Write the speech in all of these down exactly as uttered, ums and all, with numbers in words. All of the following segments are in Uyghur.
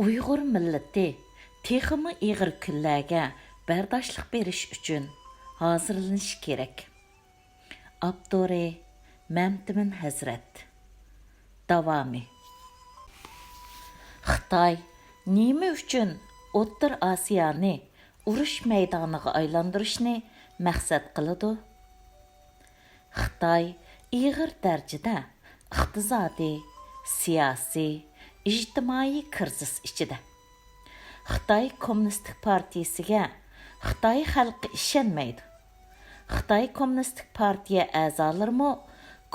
ئۇيغۇر مىللىتى تېخىمۇ ئېغىر كۈنلەرگە بەرداشلىق بېرىش ئۈچۈن ھازىرلىنىشى كېرەك. ئاپتورى: مەمتىمىن ھەزرەت. داۋامى. خىتاي نېمە ئۈچۈن ئوتتۇرا ئاسىيانى ئۇرۇش مەيدانىغا ئايلاندۇرۇشنى مەقسەت قىلىدۇ؟ خىتاي ئېغىر دەرىجىدە ئىقتىسادىي، سىياسىي، ئىجتىمائىي كىرىزىس ئىچىدە. خىتاي كوممۇنىستىك پارتىيىسىگە خىتاي خەلقى ئىشەنمەيدۇ. خىتاي كوممۇنىستىك پارتىيە ئەزالىرىمۇ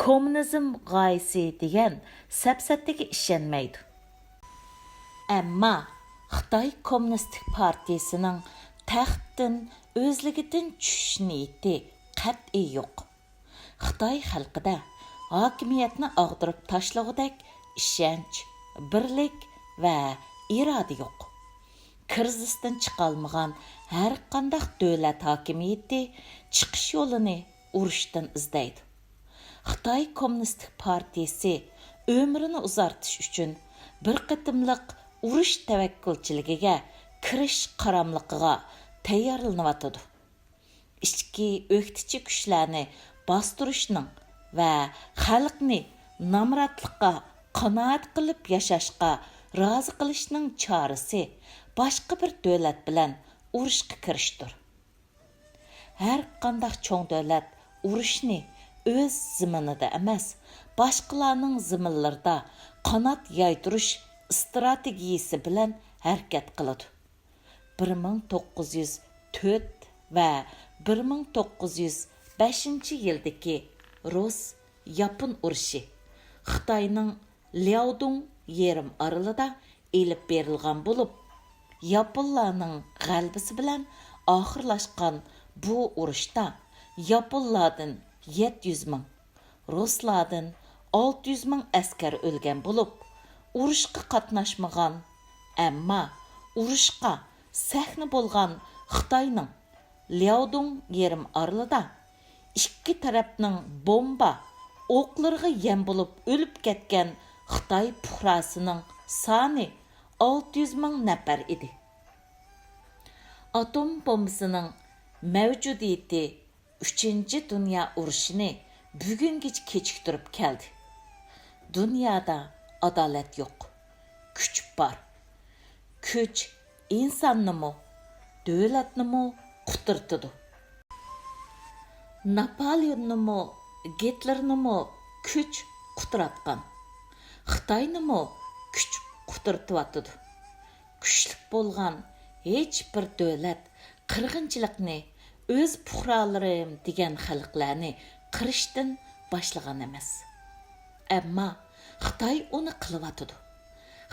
كوممۇنىزم غايىسى دېگەن سەپسەتىگە ئىشەنمەيدۇ. ئەمما خىتاي كوممۇنىستىك پارتىيىسىنىڭ تەختتىن ئۆزلۈكىدىن چۈشۈش نىيىتى قەتئىي يوق. خىتاي خەلقىدە ھاكىمىيەتنى ئاغدۇرۇپ تاشلىغۇدەك ئىشەنچ، بىرلىك ۋە ئىرادە يوق. كىرىزىستىن چىقالمىغان ھەرقانداق دۆلەت ھاكىمىيىتى چىقىش يولىنى ئۇرۇشتىن ئىزدەيدۇ. خىتاي كوممۇنىستىك پارتىيىسى ئۆمرىنى ئۇزارتىش ئۈچۈن بىر قېتىملىق ئۇرۇش تەۋەككۈلچىلىكىگە كىرىش قاراملىقىغا تەييارلىنىۋاتىدۇ. ئىچكى ئۆكتىچى كۈچلەرنى باستۇرۇشنىڭ ۋە خەلقنى نامراتلىققا قانائەت قىلىپ ياشاشقا رازى قىلىشنىڭ چارىسى باشقا بىر دۆلەت بىلەن ئۇرۇشقا كىرىشتۇر. ھەر قانداق چوڭ دۆلەت ئۇرۇشنى ئۆز زېمىنىدا ئەمەس، باشقىلارنىڭ زېمىنلىرىدا قانات يايدۇرۇش ئىستراتېگىيىسى بىلەن ھەرىكەت قىلىدۇ. بىر مىڭ توققۇز يۈز تۆت ۋە بىر مىڭ توققۇز يۈز بەشىنچى يىلدىكى رۇس-ياپون ئۇرۇشى خىتاينىڭ لياۋدۇڭ يېرىم ئارىلىدا ئېلىپ بېرىلغان بولۇپ، ياپونلارنىڭ غەلىبىسى بىلەن ئاخىرلاشقان بۇ ئۇرۇشتا ياپونلاردىن يەتتە يۈز مىڭ، رۇسلاردىن ئالتە يۈز مىڭ ئەسكەر ئۆلگەن بولۇپ، ئۇرۇشقا قاتناشمىغان، ئەمما ئۇرۇشقا سەھنە بولغان خىتاينىڭ لياۋدۇڭ يېرىم ئارىلىدا ئىككى تەرەپنىڭ بومبا ئوقلىرىغا يەم بولۇپ ئۆلۈپ كەتكەن خىتاي پۇقراسىنىڭ سانى ئالتە يۈز مىڭ نەپەر ئىدى. ئاتوم بومبىسىنىڭ مەۋجۇدىيىتى ئۈچىنچى دۇنيا ئۇرۇشىنى بۈگۈنگىچە كېچىكتۈرۈپ كەلدى. دۇنيادا ئادالەت يوق، كۈچ بار. كۈچ ئىنساننىمۇ، دۆلەتنىمۇ قۇترىتىدۇ. ناپالېئوننىمۇ، گىتلېرنىمۇ كۈچ قۇتراتقان. خىتاينىمۇ كۈچ قۇترىتىۋاتىدۇ. كۈچلۈك بولغان ھېچ بىر دۆلەت قىرغىنچىلىقنى ئۆز پۇقرالىرىم دېگەن خەلقلەرنى قىرىشتىن باشلىغان ئەمەس. ئەمما خىتاي ئۇنى قىلىۋاتىدۇ.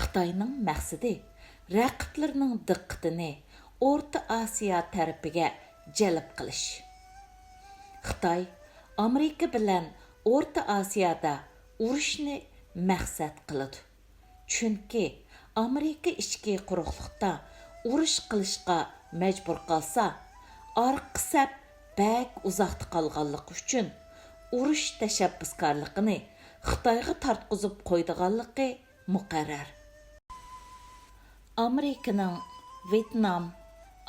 خىتاينىڭ مەقسىتى رەقىبلىرىنىڭ دىققىتىنى ئورتا ئاسىيا تەرىپىگە جەلپ قىلىش. خىتاي ئامېرىكا بىلەن ئورتا ئاسىيادا ئۇرۇشنى مەقسەت قىلىدۇ. چۈنكى ئامېرىكا ئىچكى قۇرۇقلۇقتا ئۇرۇش قىلىشقا مەجبۇر قالسا، ئارقا سەپ بەك ئۇزاقتا قالغانلىقى ئۈچۈن ئۇرۇش تەشەببۇسكارلىقىنى خىتايغا تارتقۇزۇپ قويىدىغانلىقى مۇقەررەر. ئامېرىكىنىڭ ۋيېتنام،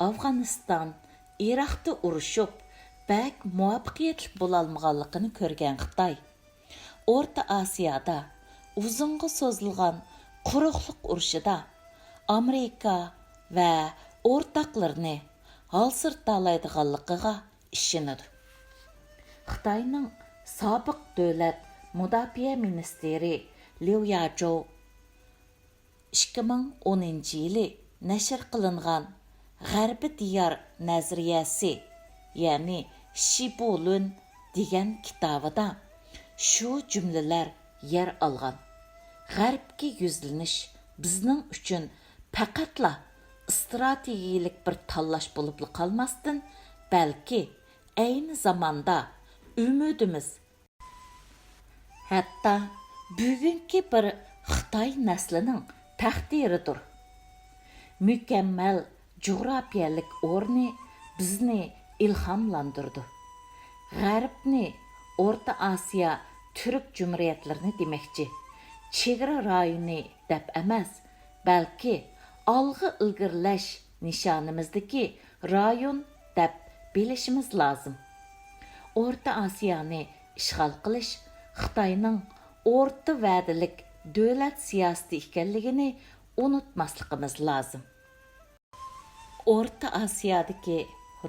ئافغانىستان، ئىراقتا ئۇرۇشۇپ، بەك مۇۋەپپەقىيەتلىك بولالمىغانلىقىنى كۆرگەن خىتاي، ئورتا ئاسىيادا ئۇزۇنغا سوزۇلغان قۇرۇقلۇق ئۇرۇشىدا ئامېرىكا ۋە ئورتاقلىرىنى ھالسىرىتالايدىغانلىقىغا ئىشىنىدۇ. خىتاينىڭ سابىق دۆلەت مۇداپىئە مىنىستىرى ليۇ ياچۇ ئىككى مىڭ ئونىنچى يىلى نەشر قىلىنغان غەربىي دىيار نەزەرىيەسى، يەنى شىبۇلۈن دېگەن كىتابىدا شۇ جۈملىلەر يەر ئالغان. غەربكە يۈزلىنىش بىزنىڭ ئۈچۈن پەقەتلا ئىستراتېگىيەلىك بىر تاللاش بولۇپلا قالماستىن، بەلكى ئەينى زاماندا ئۈمىدىمىز، ھەتتا بۈگۈنكى بىر خىتاي نەسلىنىڭ تەقدىرىدۇر. مۇكەممەل جۇغراپىيەلىك ئورنى بىزنى ئىلھاملاندۇرىدۇ. غەربنى، ئورتا ئاسىيا تۈرك جۇمھۇرىيەتلىرىنى دېمەكچى، چېگرا رايونى دەپ ئەمەس، بەلكى ئالغا ئىلگىرىلەش نىشانىمىزدىكى رايون دەپ بىلىشىمىز لازىم. ئورتا ئاسىيانى ئىشغال قىلىش خىتاينىڭ ئورتا ۋەدىلىك دۆلەت سىياسىتى ئىكەنلىكىنى ئۇنتۇماسلىقىمىز لازىم. ئورتا ئاسىيادىكى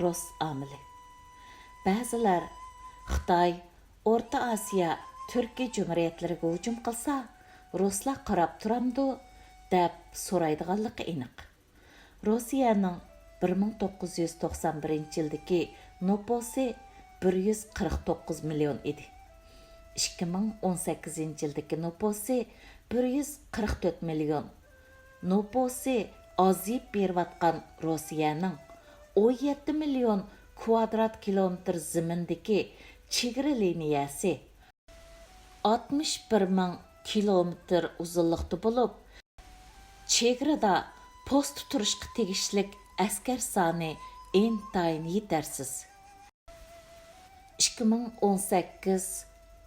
رۇس ئامىلى. بەزىلەر خىتاي ئورتا ئاسىيا تۈركىي جۇمھۇرىيەتلىرىگە ھۇجۇم قىلسا، رۇسلار قاراپ تۇرامدۇ دەپ سورايدىغانلىقى ئېنىق. روسىيەنىڭ بىر مىڭ توققۇز يۈز توقسان بىرىنچى يىلدىكى نوپۇسى بىر يۈز قىرىق توققۇز مىليون ئىدى. ئىككى مىڭ ئون سەككىزىنچى يىلدىكى نوپۇسى بىر يۈز قىرىق تۆت مىليون. نوپۇسى ئازىيىپ بېرىۋاتقان روسىيەنىڭ ئون يەتتە مىليون كۋادرات كىلومېتىر زېمىندىكى چېگرا لىنىيەسى ئاتمىش بىر مىڭ كىلومېتىر ئۇزۇنلۇقتا بولۇپ، چېگرادا پوستتا تۇرۇشقا تېگىشلىك ئەسكەر سانى ئىنتايىن يېتەرسىز. ئىككى مىڭ ئون سەككىز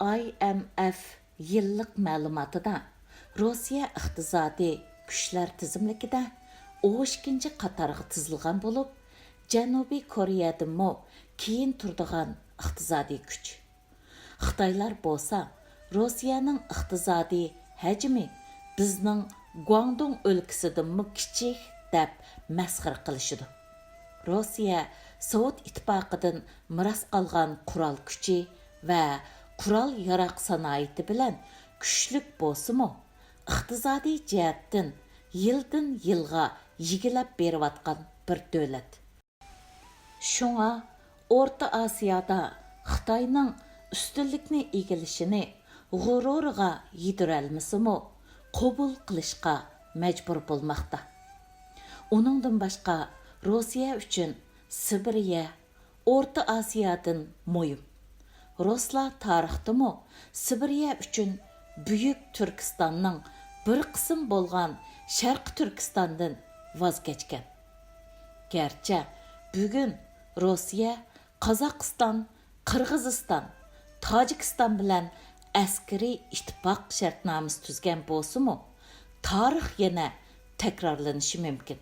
ئاي ئېم ئېف يىللىق مەلۇماتىدا روسىيە ئىقتىسادىي كۈچلەر تىزىملىكىدە ئون ئىككىنچى قاتارغا تىزىلغان بولۇپ، جەنۇبىي كورېيەدىنمۇ كېيىن تۇرىدىغان ئىقتىسادىي كۈچ. خىتايلار بولسا روسىيەنىڭ ئىقتىسادىي ھەجمى بىزنىڭ گۇاڭدۇڭ ئۆلكىسىدىنمۇ كىچىك دەپ مەسخىرە قىلىشىدۇ. روسىيە سوۋېت ئىتتىپاقىدىن مىراس قالغان قورال كۈچى ۋە قورال ياراغ سانائىتى بىلەن كۈچلۈك بولسىمۇ، ئىقتىسادىي جەھەتتىن يىلدىن يىلغا يېگىلەپ بېرىۋاتقان بىر دۆلەت. شۇڭا ئورتا ئاسىيادا خىتاينىڭ ئۈستۈنلۈكنى ئىگىلىشىنى غۇرۇرىغا يېتىرەلمىسىمۇ، قوبۇل قىلىشقا مەجبۇر بولماقتا. ئۇنىڭدىن باشقا، روسىيە ئۈچۈن سىبىرىيە ئورتا ئاسىيادىن مۇھىم. رۇسلار تارىختىمۇ سىبىرىيە ئۈچۈن بۈيۈك تۈركىستاننىڭ بىر قىسمى بولغان شەرقىي تۈركىستاندىن ۋاز كەچكەن. گەرچە بۈگۈن روسىيە قازاقىستان، قىرغىزىستان، تاجىكىستان بىلەن ئەسكىرىي ئىتتىپاق شەرتنامىسى تۈزگەن بولسىمۇ، تارىخ يەنە تەكرارلىنىشى مۇمكىن.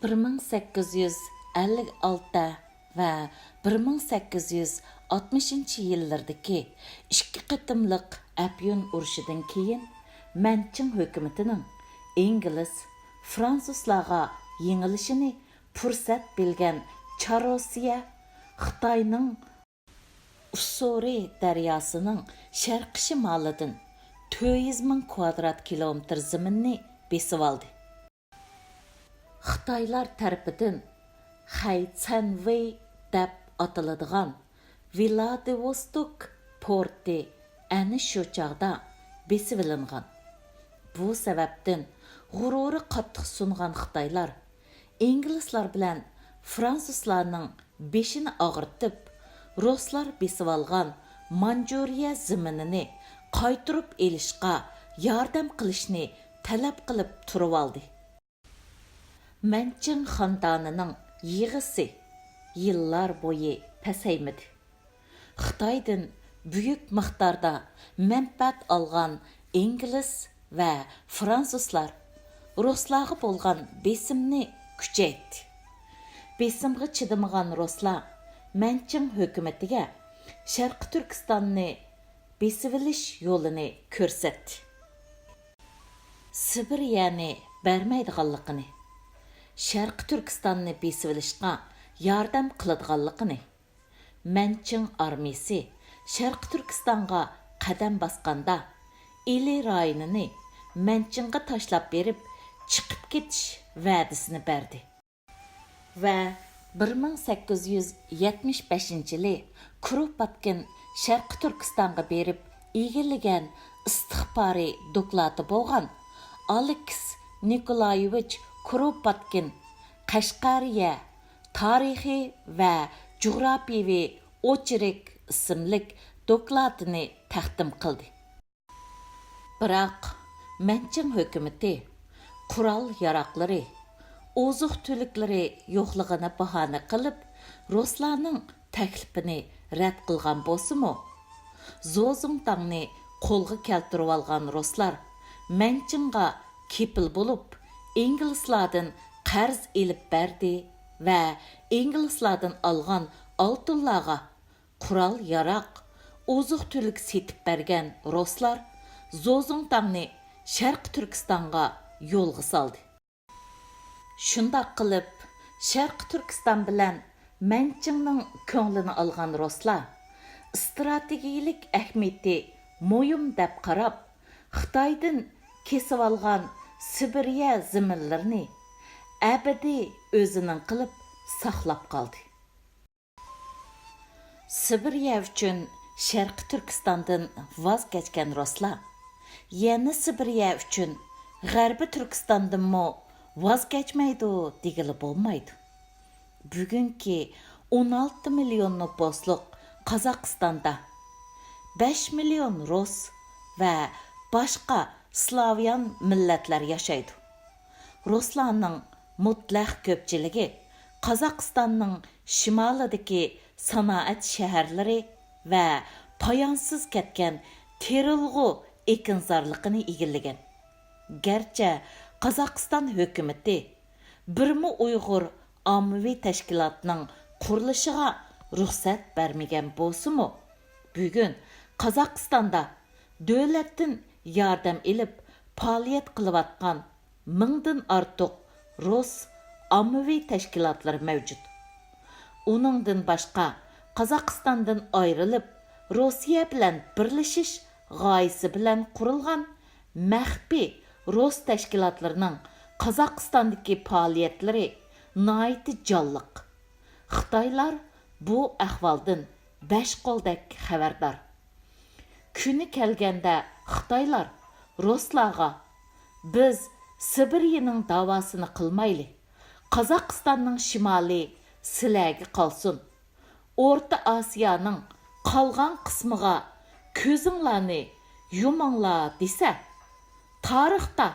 بىر مىڭ سەككىز يۈز ئەللىك ئالتە ۋە بىر مىڭ سەككىز يۈز ئاتمىشىنچى يىللىرىدىكى ئىككى قېتىملىق ئەپيۈن ئۇرۇشىدىن كېيىن، مەنچىڭ ھۆكۈمىتىنىڭ ئىنگلىز، فرانسۇزلارغا يېڭىلىشىنى پۇرسەت بىلگەن چارروسىيە خىتاينىڭ ئۇسسۇرى دەرياسىنىڭ شەرقىي شىمالىدىن تۆت يۈز مىڭ كۋادرات كىلومېتىر زېمىننى بېسىۋالدى. خىتايلار تەرىپىدىن خەيچەنۋېي دەپ ئاتىلىدىغان ۋىلادىۋوستوك پورتى ئەنە شۇ چاغدا بېسىۋېلىنغان. بۇ سەۋەبتىن غۇرۇرى قاتتىق سۇنغان خىتايلار ئىنگلىزلار بىلەن فرانسۇزلارنىڭ بېشىنى ئاغرىتىپ، رۇسلار بېسىۋالغان مانجۇرىيە زېمىنىنى قايتۇرۇپ ئېلىشقا ياردەم قىلىشنى تەلەپ قىلىپ تۇرۇۋالدى. مەنچىڭ خاندانىنىڭ يىغىسى يىللار بويى پەسەيمىدى. خىتايدىن بۈيۈك مىقداردا مەنپەئەت ئالغان ئىنگلىز ۋە فرانسۇزلار رۇسلارغا بولغان بېسىمنى كۈچەيتتى. بېسىمغا چىدىمىغان رۇسلار مەنچىڭ ھۆكۈمىتىگە شەرقىي تۈركىستاننى بېسىۋېلىش يولىنى كۆرسەتتى. سىبىرىيەنى بەرمەيدىغانلىقىنى، شەرقىي تۈركىستاننى بېسىۋېلىشقا ياردەم قىلىدىغانلىقىنى، مەنچىڭ ئارمىيىسى شەرقىي تۈركىستانغا قەدەم باسقاندا، ئىلى رايونىنى مەنچىڭغا تاشلاپ بېرىپ چىقىپ كېتىش ۋەدىسىنى بەردى. ۋە بىر مىڭ سەككىز يۈز يەتمىش بەشىنچى يىلى كۇروپاتكىن شەرقىي تۈركىستانغا بېرىپ ئىگىلىگەن ئىستىخبارىي دوكلاتى بولغان ئالېكس نىكولايېۋىچ كۇروپاتكىن قەشقەرىيە تارىخىي ۋە جۇغراپىيىۋى ئوچېرك ئىسىملىك دوكلاتىنى تەقدىم قىلدى. بىراق، مەنچىڭ ھۆكۈمىتى قورال-ياراغلىرى، ئوزۇق-تۈلۈكلىرى يوقلۇقىنى باھانە قىلىپ، رۇسلارنىڭ تەكلىپىنى رەت قىلغان بولسىمۇ، زوزۇڭتاڭنى قولغا كەلتۈرۈۋالغان رۇسلار مەنچىڭغا كېپىل بولۇپ، ئىنگلىزلاردىن قەرز ئېلىپ بەردى ۋە ئىنگلىزلاردىن ئالغان ئالتۇنلارغا قورال-ياراغ، ئوزۇق-تۈلۈك سېتىپ بەرگەن رۇسلار زوزۇڭتاڭنى شەرقىي تۈركىستانغا يولغا سالدى. شۇنداق قىلىپ، شەرقىي تۈركىستان بىلەن مەنچىڭنىڭ كۆڭلىنى ئالغان رۇسلار ئىستراتېگىيىلىك ئەھمىيىتى مۇھىم دەپ قاراپ، خىتايدىن كېسىۋالغان سىبىرىيە زېمىنلىرىنى ئەبەدىي ئۆزىنىڭ قىلىپ ساقلاپ قالدى. سىبىرىيە ئۈچۈن شەرقىي تۈركىستاندىن ۋاز كەچكەن رۇسلار يەنە سىبىرىيە ئۈچۈن غەربىي تۈركىستاندىنمۇ ۋاز كەچمەيدۇ دېگىلى بولمايدۇ. بۈگۈنكى ئون ئالتە مىليون نوپۇسلۇق قازاقىستاندا بەش مىليون رۇس ۋە باشقا سلاۋيان مىللەتلەر ياشايدۇ. رۇسلارنىڭ مۇتلەق كۆپچىلىكى قازاقىستاننىڭ شىمالىدىكى سانائەت شەھەرلىرى ۋە پايانسىز كەتكەن تېرىلغۇ ئېكىنزارلىقىنى ئىگىلىگەن. گەرچە قازاقىستان ھۆكۈمىتى بىرمۇ ئۇيغۇر ئاممىۋى تەشكىلاتىنىڭ قۇرۇلۇشىغا رۇخسەت بەرمىگەن بولسىمۇ، بۈگۈن قازاقىستاندا دۆلەتتىن ياردەم ئېلىپ پائالىيەت قىلىۋاتقان مىڭدىن ئارتۇق رۇس ئاممىۋى تەشكىلاتلىرى مەۋجۇت. ئۇنىڭدىن باشقا، قازاقىستاندىن ئايرىلىپ، روسىيە بىلەن بىرلىشىش غايىسى بىلەن قۇرۇلغان مەخپىي رۇس تەشكىلاتلىرىنىڭ قازاقىستاندىكى پائالىيەتلىرى ناھايىتى جانلىق. خىتايلار بۇ ئەھۋالدىن بەش قولدەك خەۋەردار. كۈنى كەلگەندە خىتايلار رۇسلارغا، «بىز سىبىرىيەنىڭ داۋاسىنى قىلمايلى، قازاقىستاننىڭ شىمالى سىلەرگە قالسۇن، ئورتا ئاسىيانىڭ قالغان قىسمىغا كۆزۈڭلارنى يۇمۇڭلار» دېسە، تارىختا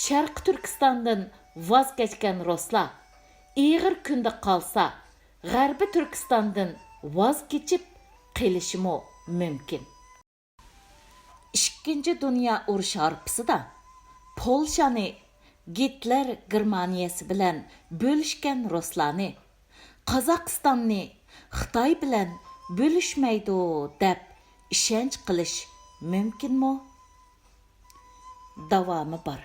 شەرقىي تۈركىستاندىن ۋاز كەچكەن رۇسلار ئېغىر كۈندە قالسا، غەربىي تۈركىستاندىن ۋاز كېچىپ قېلىشىمۇ مۇمكىن. ئىككىنچى دۇنيا ئۇرۇشى ھارپىسىدا پولشانى گىتلېر گېرمانىيەسى بىلەن بۆلۈشكەن رۇسلارنى، قازاقىستاننى خىتاي بىلەن بۆلۈشمەيدۇ دەپ ئىشەنچ قىلىش مۇمكىنمۇ؟ داۋامى بار.